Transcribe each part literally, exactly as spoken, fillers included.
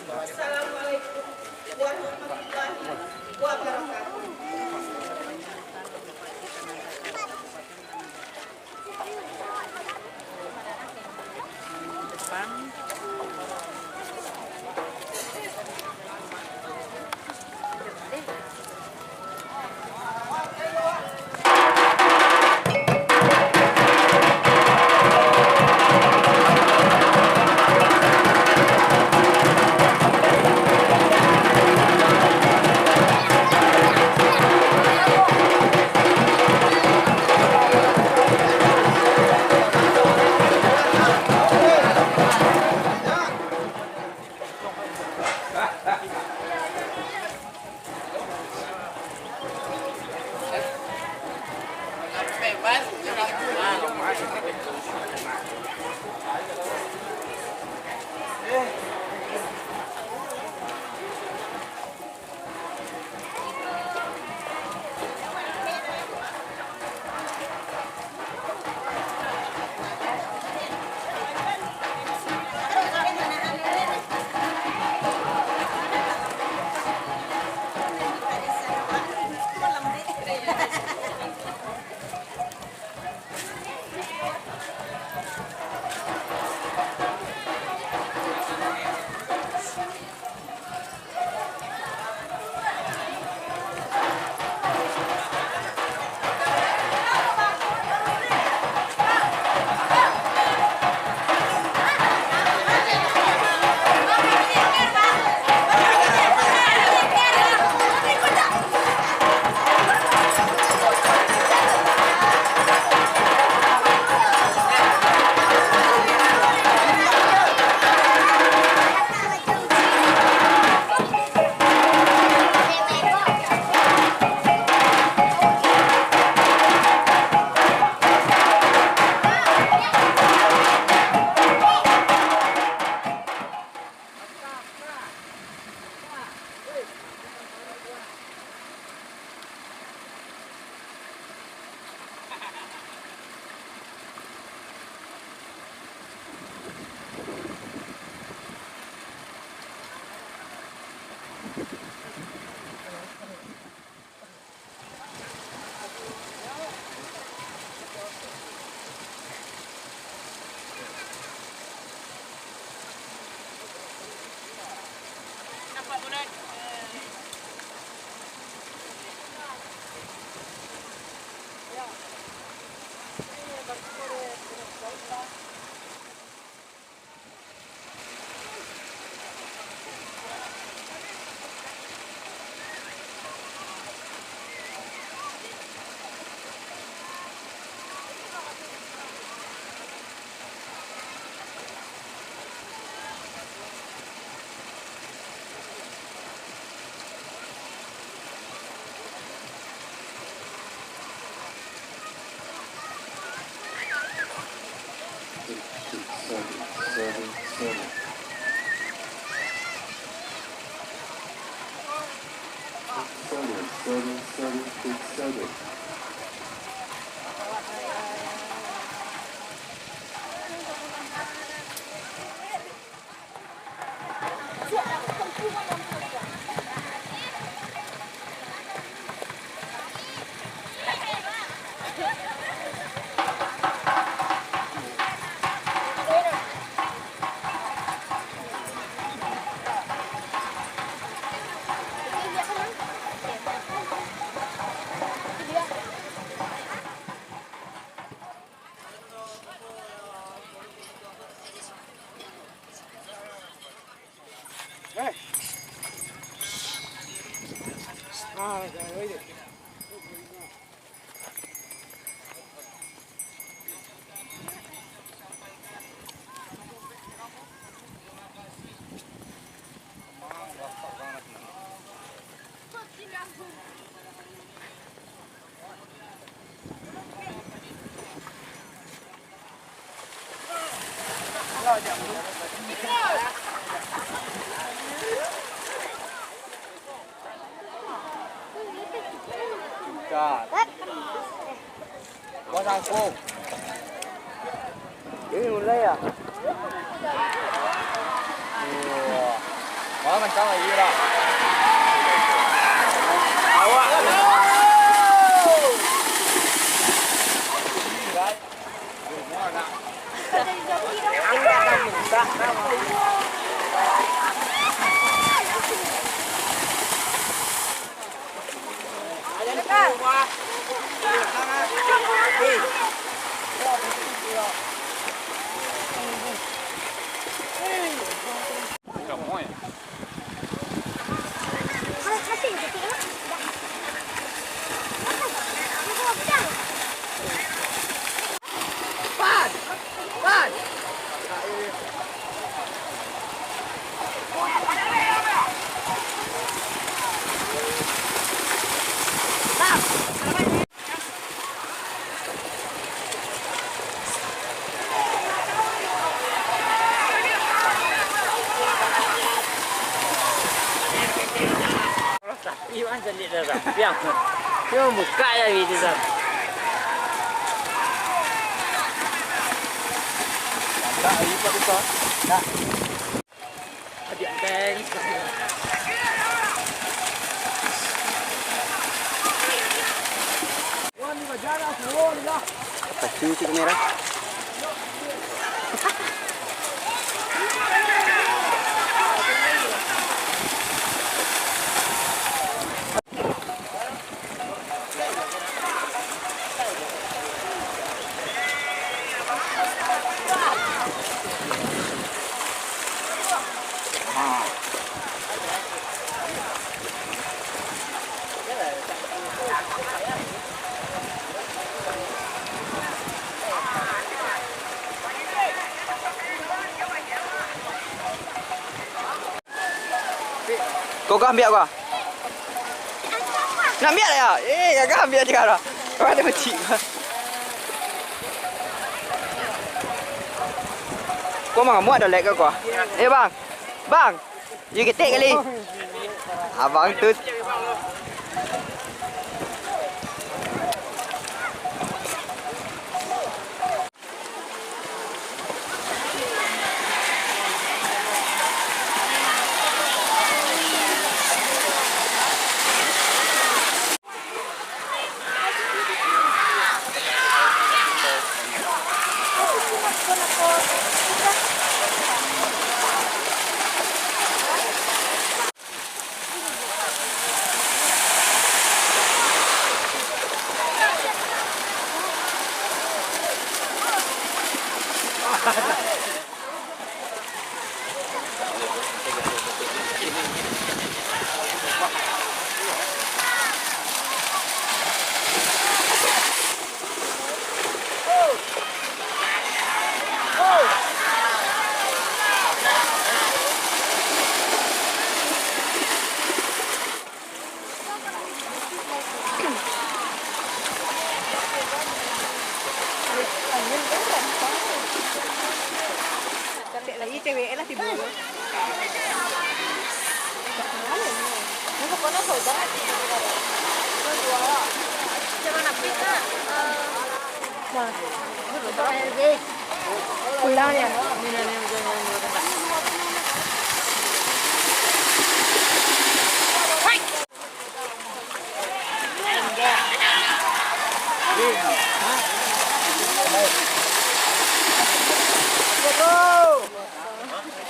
Assalamualaikum warahmatullahi wabarakatuh. Seven, seven, seven. Seven, seven, seven, six, seven. Buah sangkong. Ini mulai ya? Iya. Oh, kencang lagi lah. Awak. Tapi bang cantik dah, bang. Piang. Dia membuka je hari tu, bang. Tak, ini tak buka. Tak. Adik beng. Pacu si kamera. Kau gah ambiak kau? Nak ambiak lah ya? Eh, gagah ambiak cakap dah. Kau ada pecik kau. Kau mangamuak dah like kau. Eh, bang. Bang. You ketek kali. Abang tu. Cek lagi cewek lah tibo. Nah, pulang ya.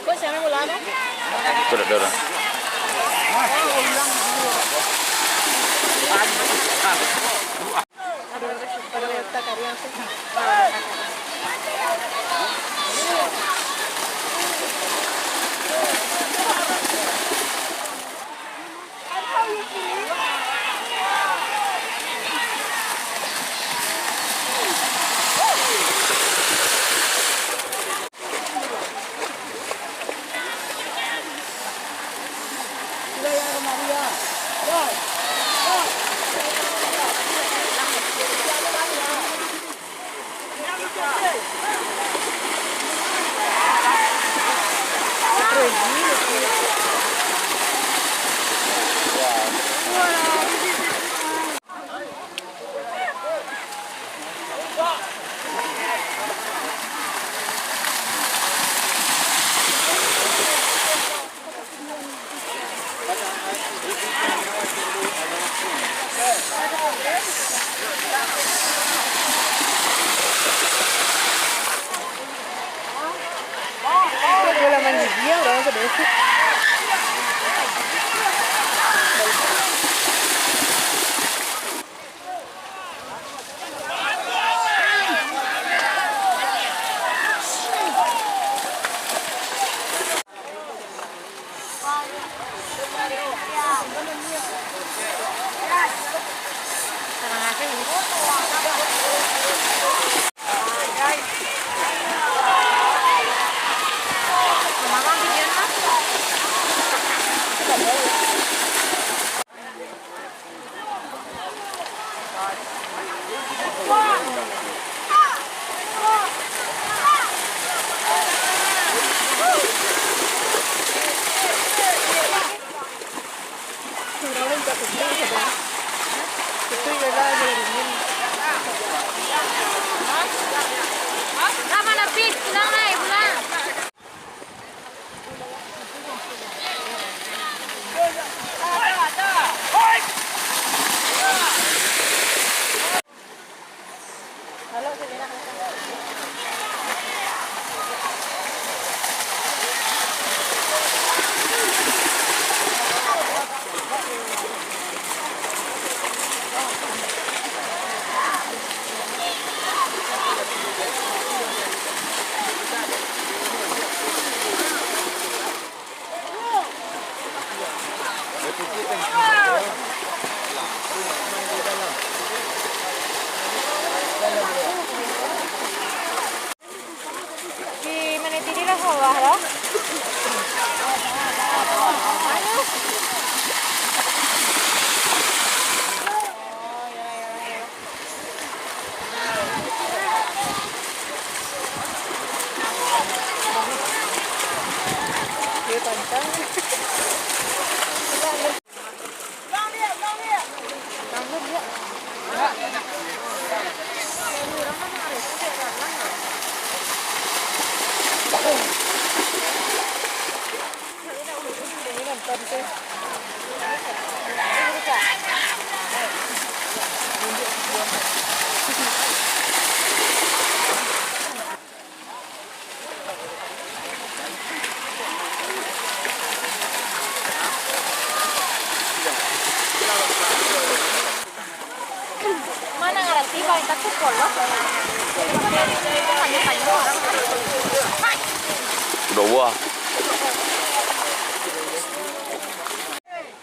Kok sana bola ada? Itu ada orang. Ada orang, ada orang tak ada yang sih. Bola manggigil, orang sudah. Lama napis, pulang, Nay, pulang. Di mana tadi lah bawah lah. Mana ngarati, Bang? Itu polos. Tanya-tanya orang. Dua buah.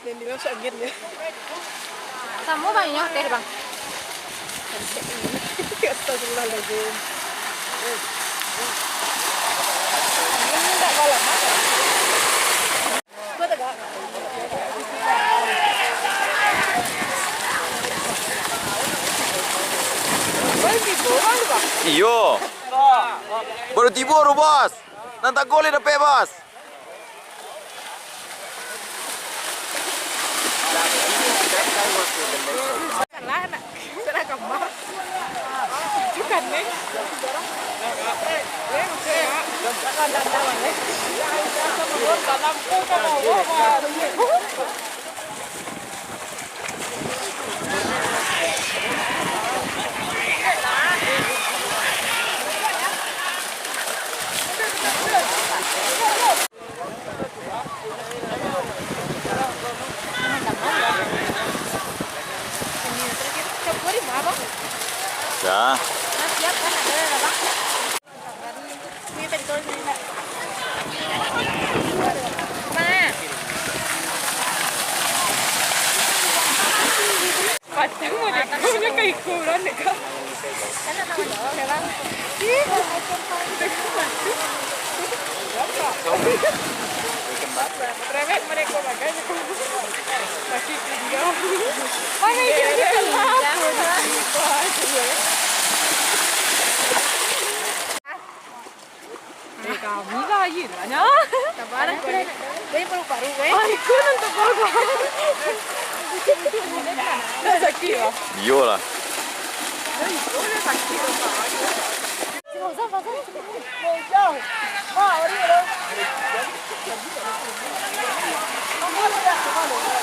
Yang dimaksud agen dia. Samo banyak teh, Bang. Astagfirullahaladzim. Ini enggak malam apa? Gua tegak. Bang, tibo, Bang, Bang. Iyo. Baru tibo tu, Bos. Nan tak goleh dapek, Bos. Salah, nak. Salah gambar. Itu kan, Neng. Salam tu kan Allah. Ya. Patang mah dek kau, nya ka iko urang dek kau. Ih. Rewek mereka makan. Masih tinggal. Mana itu? Eh, kami lah, iyalah, nya. Sabar lah, kau ni. Kau ni paru-paru, weh. Ai, kau nonton paru-paru. Dah sakit lah. Iyolah. Dah, kau dah sakit lah, Kak. Fauzan, Fauzan. Fauzan. Ah, hari lah. Kamu ada tak? Kamu ada?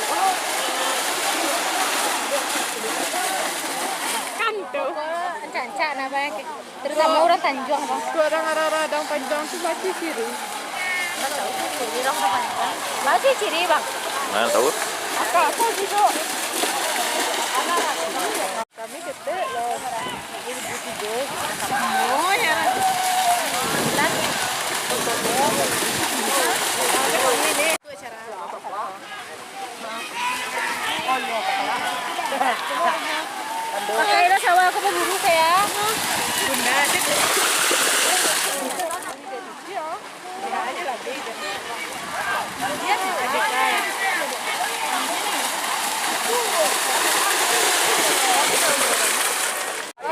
Cak, nah, Bang. Terutama urang Tanjuang, Bang. Kalau urang arah-arah Padang Panjang tu, ma ciri? Ma ciri, Bang? Nah, tahu. Kami ketek lah. Oh, ya. Pakailah sawah aku baburu, sayang.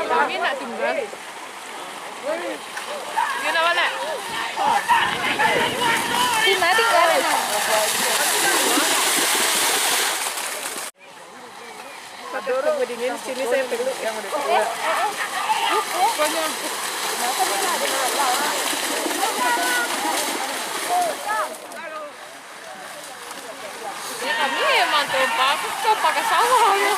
Kami nak tinggal. Dia nak balik. Tinggal, tinggal, nah. Aduh, tunggu dingin, sini saya peluk. Ini kami emang tempat, aku suka pakai sawah, ya.